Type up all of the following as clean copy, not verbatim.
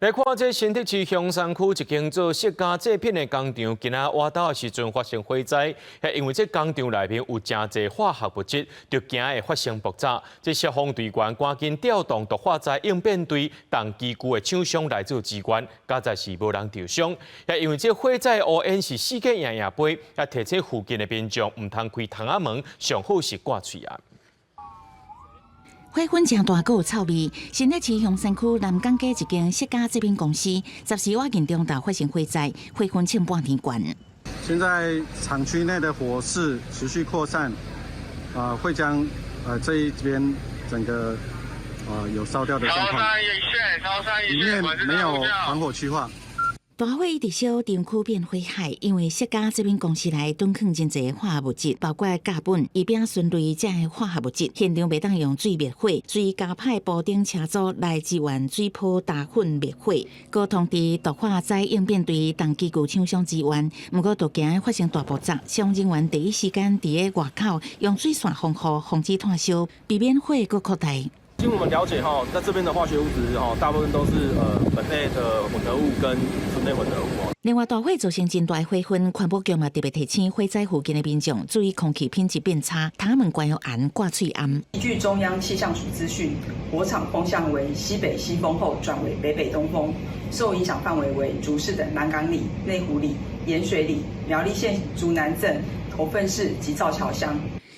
來看這新竹市香山區一間做矽膠製品的工廠，今仔倚晝的時陣發生火災，因為這工廠內面有誠濟化學物質，就驚會發生爆炸。這消防隊員趕緊調動毒化災應變隊同機具的廠商來做支援，佳哉是無人受傷。因為這火災烏煙是四界掖掖飛，提醒附近的民眾毋通開窗仔門，上好是掛喙罨。火熏誠大，閣有臭味。新竹市香山區南港街一間矽膠製品公司，14倚近中晝發生火災，火熏衝半天懸。現在廠區內的火勢持續擴散，會將這一邊整個有燒掉的狀況。裡面沒有防火區劃。大火一直燒，廠區變火海，因為矽膠製品公司內囤囥真濟化學物質，包括鉀苯、異丙醇類這的化學物質，現場袂當用水滅火，所以加派補丁車組來支援水炮打粉滅火，閣通知毒化災應變隊同機具廠商支援。毋過，就驚發生大爆炸，消防人員第一時間佇咧外口用水線防護，防止湠燒，避免火閣擴大。經我們了解哈，在這邊的化學物質哈，大部分都是苯類的混合物跟醇類混合物。另外，大火造成真大火熏，環保局嘛特別提醒火災附近的民眾注意空氣品質變差，窗門關予嚴，掛喙罨。據中央氣象署資訊，火場風向為西北西風後轉為北北東風，受影響範圍為竹市的南港里、內湖里、鹽水里、苗栗縣竹南鎮、頭份市及造橋鄉。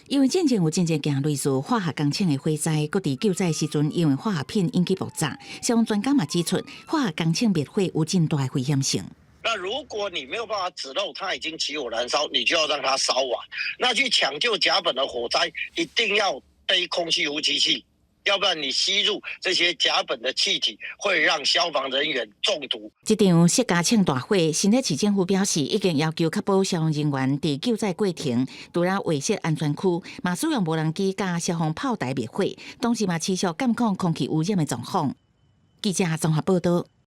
因為進前有真濟件類似化學工廠的火災，閣佇救災時陣，因為化學品引起爆炸。消防專家嘛指出，化學工廠滅火有真大的危險性。那如果你沒有辦法止漏，它已經起火燃燒，你就要讓它燒完。那去搶救甲苯的火災，一定要背空氣呼吸器，要不然你吸入這些甲苯的氣體，會讓消防人員中毒。這場矽膠廠大火，新竹市政府表示，已經要求確保消防人員佇救災過程，除了劃設安全區，嘛使用無人機佮消防炮台滅火，同時嘛持續監控空氣污染的狀況。記者綜合報道。